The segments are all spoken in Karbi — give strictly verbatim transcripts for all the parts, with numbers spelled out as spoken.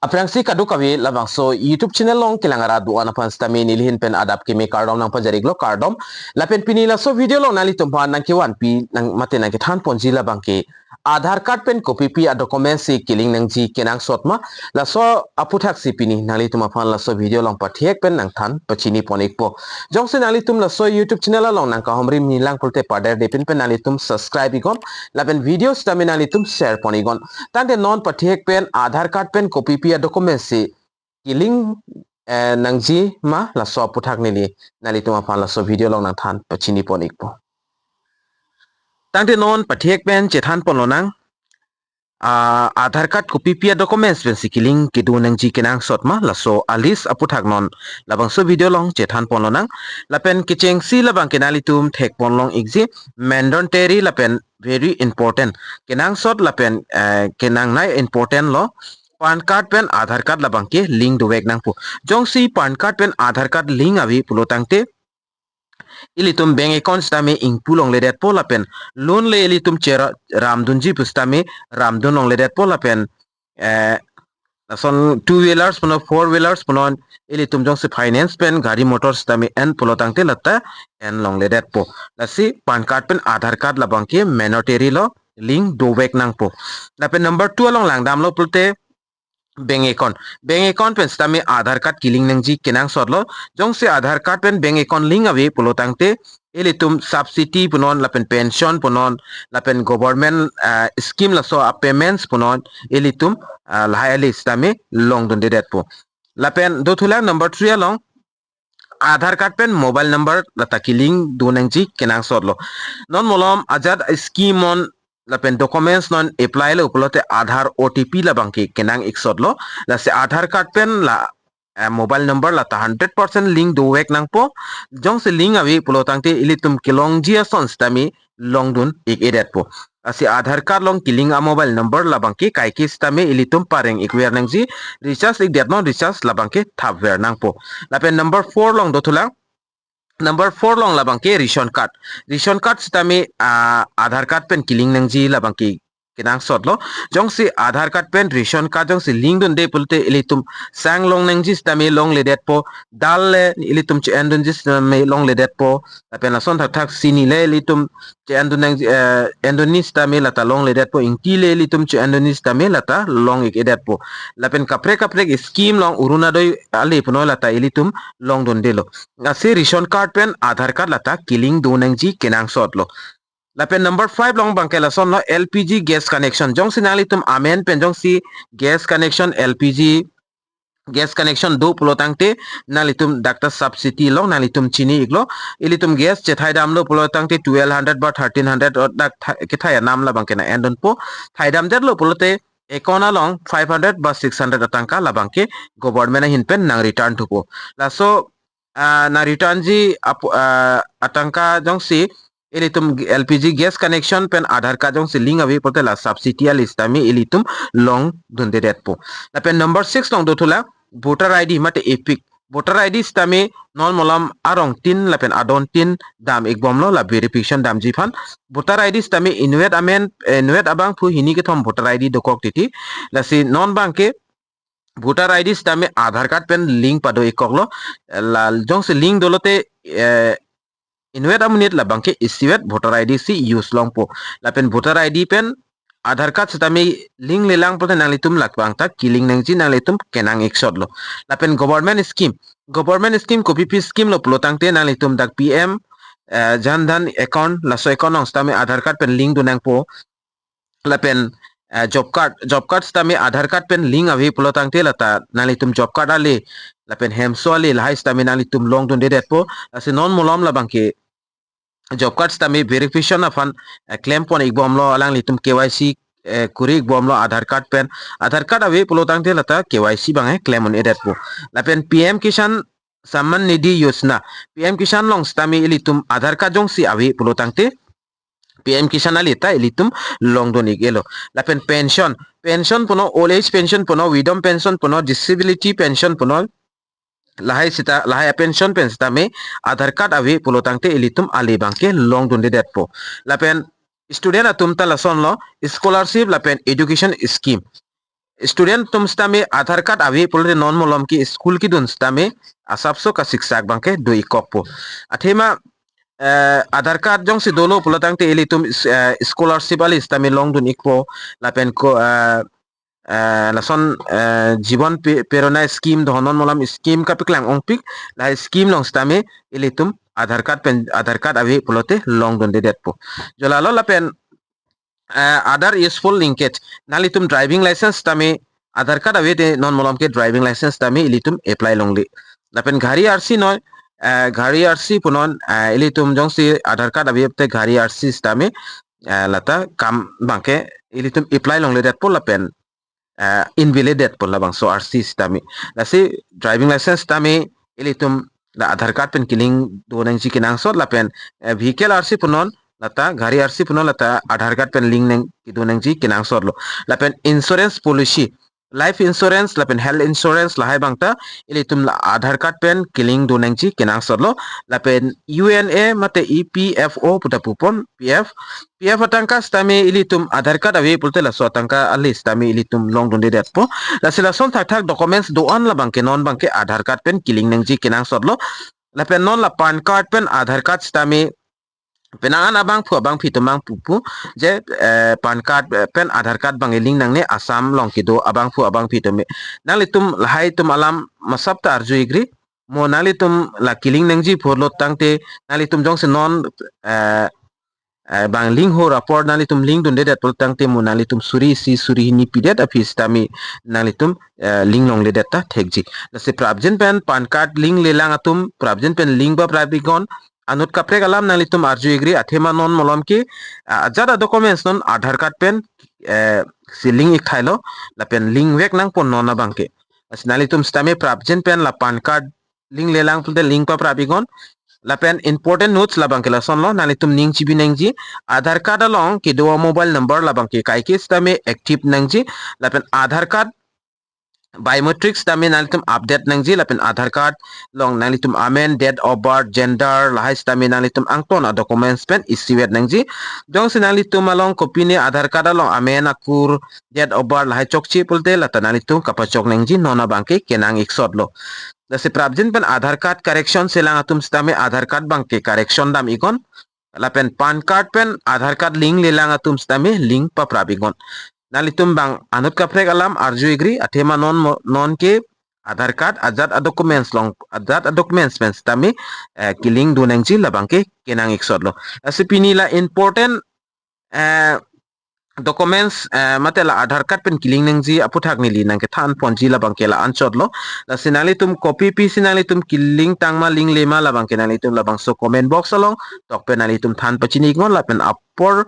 Aphrangsi kadokave labangso YouTube channel along kelang arat do-an aphan sitame nelihin pen adap keme kardom nangpajir-iklo, kardom. Lapen pini laso video along nanglitum aphan nangkevanpi nang mate nangkethan ponji labangke Aadhaar card pen kopipi a-documents si kelink nangji kenangsot ma, laso aputhaksi pini nanglitum aphan laso video along pathek pen nangthan pachini pon-ikpo. Jongsi nanglitum laso YouTube channel along nangkahomri milang pulote paderdepin pen nanglitum subscribe iknon, lapen video sitame nanglitum share pon-iknon. Tangte non pathek pen Aadhaar card pen kopipi a-documents si kelink, eh, nangji ma, laso aputhak neli nanglitum aphan laso video along nangthan pachini pon-ikpo. Tangte non pathek pen chethan ponlonang, ah, Aadhaar card kopipi a-documents pensi kelink kedo nangji kenangsot ma, laso a-list aputhak non labangso video along chethan ponlonang. Lapen kechengsi labangke nanglitum thek ponlong-ikji, mandatory lapen very important, kenangsot lapen, eh, kenangnei important lo, PAN card pen Aadhaar card labangke link dovek nangpo. Jongsi PAN card pen Aadhaar card link ave pulo tangte, ilitum bank account sitame ingpu longledetpo lapen loan le ilitum chera ramdunji pusitame ramdun longledetpo lapen, eh, lason two wheelers punon, four wheelers punon, ilitum jongsi finance pen gari motor sitame en pulo tangte lata en longledetpo. Lasi PAN card pen Aadhaar card labangke mandatory lo, link dovek nangpo. Lapen number two along langdamlo pulote bank account. Bank account pen sitame Aadhaar card kelink nangji kenangsot lo. Jongsi Aadhaar card pen bank account link ave pulo tangte, ilitum subsidy punon, lapen pension punon, lapen government, ah, scheme laso a-payments punon, ilitum, ah, lahai ale sitame longdundedetpo. Lapen dothulang number three along, Aadhaar card pen mobile number lata kelink do nangji kenangsot lo. Non malom ajat scheme non lapen documents non apply lo pulote Aadhaar O T P labangke kenang-iksot lo. Lasi Aadhaar card pen la, eh, mobile number lata hundred percent link dovek nangpo. Jongsi link ave pulo tangte ilitum kelongji ason sitame longdun-ik-edetpo. Lasi Aadhaar card along kelink a-mobile number labangke kaike sitame ilitum pareng-ikver nangji, recharge-ikdet non recharge labangke thapver nangpo. Lapen number four along dothulang. Number four along labangke ration card. Ration card sitame, ah, Aadhaar card pen kelink nangji labangke kenangsot lo. Jongsi Aadhaar card pen ration card jongsi link dunde pulote ilitum sang long nangji sitame longledetpo, dal le ilitum che-endunji sitame longledetpo, lapen lason thakthak sini le ilitum che-endun nangji, eh, endunji sitame lata longledetpo, ingti le ilitum che-endunji sitame lata long-ik-edetpo. Lapen kaprek kaprek scheme along Orunodoi ale punon lata ilitum longdundelo. Lasi ration card pen Aadhaar card lata kelink do nangji kenangsot lo. Lapen number five along abangke lason lo, L P G gas connection. Jongsi nanglitum amen pen jongsi gas connection, L P G gas connection do pulo tangte nanglitum dak ta subsidy along nanglitum chini-iklo. Ilitum gas chethai damlo pulo tangte twelve hundred ba thirteen hundred o dak tha-, kethai anam labangke nang-endunpo. Thai damdetlo pulote account along five hundred ba six hundred atangka labangke government ahin pen nang-return thupo. Laso, ah, nang-return ji ap-, ah, atangka jongsi ilitum L P G gas connection pen Aadhaar card jongsi link ave pulote la subsidy ale sitame ilitum longdundedetpo. Lapen number six along dothulang, voter I D mate EPIC. Voter I D sitame non malom arong tin lapen adon tin dam-ikbomlo la verification damji aphan. Voter I D sitame inutvet amen, eh, inutvet abangphu hini kethom voter I D dokok titi. Lasi non abangke voter I D sitame Aadhaar card pen link pado-ikkoklo. La jongsi link dolote, eh, inutvet amonit labangke isivet voter I D si use longpo. Lapen voter I D pen Aadhaar card sitame link lelang pulote nanglitum labang ta kelink nangji nanglitum kenang-iksot lo. Lapen government scheme. Government scheme kopipi scheme lo pulo tangte nanglitum dak P M, eh, Jan Dhan account, laso account along sitame Aadhaar card pen link do nangpo. Lapen, eh, job card, job card sitame Aadhaar card pen link ave pulo tangte lata nanglitum job card ale, lapen hemso ale, lahai sitame nanglitum longdundedetpo. Lasi non malom labangke job card sitame verification aphan, eh, klem pon-ikbomlo, alanglitum K Y C, eh, kuri-ikbomlo Aadhaar card pen. Aadhaar card ave pulo tangte lata K Y C abang, eh, klem un-edetpo. Lapen P M Kisan Samman Nidhi Yojana, P M Kisan along sitame ilitum Aadhaar card jongsi ave pulo tangte P M Kisan ale ta ilitum longdun-ik-elo. Lapen pension, pension punon, old age pension punon, widow pension punon, disability pension punon, lahai sita, lahai a-pension pen sitame Aadhaar card ave pulo tangte ilitum ale abangke longdundedetpo. Lapen student atum ta lason lo, scholarship lapen education scheme. student atum sitame Aadhaar card ave pulote non malom ke school kedun sitame asapso kasiksak abangke do-ikkokpo. Athema eh, Aadhaar card jongsi dolo pulotangte ilitum is- eh, scholarship ali sitame longdun-ikpo lapen ko eh, eh, lason eh, Jeevan Pe- Prerana scheme do, non malom scheme kapeklang ongpik, lahai scheme along sitame ilitum Aadhaar card pen Aadhaar card ave pulote longdundedetpo. Jo lalo lapen eh, other useful linkage, nanglitum driving license sitame Aadhaar card ave te non malom ke driving license sitame ilitum apply longle. Lapen gari R C noi, eh, gari R C punon, eh, ilitum jongsi Aadhaar card ave te gari R C sitame eh, lata kam abangke ilitum apply longledetpo lapen eh, invalid detpo labangso R C sitame. Lasi driving license sitame ilitum la Aadhaar card pen kelink do nangji kenangsot lapen eh, vehicle R C punon lata gari R C punon lata Aadhaar card pen link nang kedo nangji kenangsotlo. Lapen insurance policy, life insurance lapen health insurance lahai abangta ilitum la Aadhaar card pen kelink do nangji kenangsotlo. Lapen U N A mate E P F O puta pupon P F, P F atangka sitame ilitum Aadhaar card ave pulote laso atangka ali sitame ilitum longdundedetpo. Lasi lason thakthak documents do-an labangke non abangke Aadhaar card pen kelink nangji kenangsotlo. Lapen non la PAN card pen Aadhaar card sitame penang an abangphu abangphi atum abang pupu je eh, PAN card eh, pen Aadhaar card abang link nangne, Assam along kedo abangphu abangphi atum. Nanglitum lahai atum alam masap ta arju-ikri. Mo nanglitum la kelink nangji pulotangte nanglitum jongsi non eh, eh, abang link ho rapport nanglitum link dundedet pulotangte mo nanglitum suri isi suri hini pidet aphi sitame nanglitum eh, link longledet ta thekji. Lasi prapjin pen PAN card linklelang atum prapjin pen link paprap-iknon. Anut kaprek alam nanglitum arju-ikri, athema non malom ke ah, ajat a-documents non Aadhaar card pen eh, si link-ikthailo lapen linkvek nangpo non abangke. Lasi nanglitum sitame prapjin pen la PAN card linklelang pulote link paprap-iknon. Lapen important notes labangke lasonlo, nanglitum ning chibi nangji, Aadhaar card along kedo a-mobile number labangke kaike sitame active nangji, lapen Aadhaar card biometrics sitame nanglitum update nangji, lapen Aadhaar card along nanglitum amen, date of birth, gender lahai sitame nanglitum angton a-documents pen isivet nangji. Jongsi nanglitum along kopine Aadhaar card along amen, akur, date of birth lahai chokche pulote lata nanglitum kapachok nangji, non abangke kenang-iksotlo. Lasi prapjin pen Aadhaar card correction selang atum sitame Aadhaar card abangke correction dam-iknon. Lapen PAN card pen Aadhaar card linklelang atum sitame link paprap-iknon. Nanglitum abang anut kaprek alam arju-ikri, athema non mo- non ke Aadhaar card ajat a-documents along ajat a-documents pen sitame eh, kelink do nangji labangke kenang-iksotlo. Lasi pini la important eh, documents eh, mate la Aadhaar card pen kelink nangji aphuthak neli nangkethan ponji labangke la-anchotlo. Lasi nanglitum kopi pisi nanglitum kelink tangma linklema labangke nanglitum labangso comment box along tokpen nanglitum than pachini-iknon lapen apor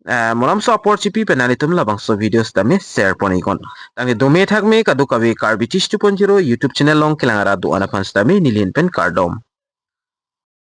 eh, malomso apor chipi pen nanglitum labangso video sitame share pon-iknon. Tangte dome thakme kadokave Karbi Teach two point zero YouTube channel along kelang arat do-an aphan sitame neli ahin pen kardom.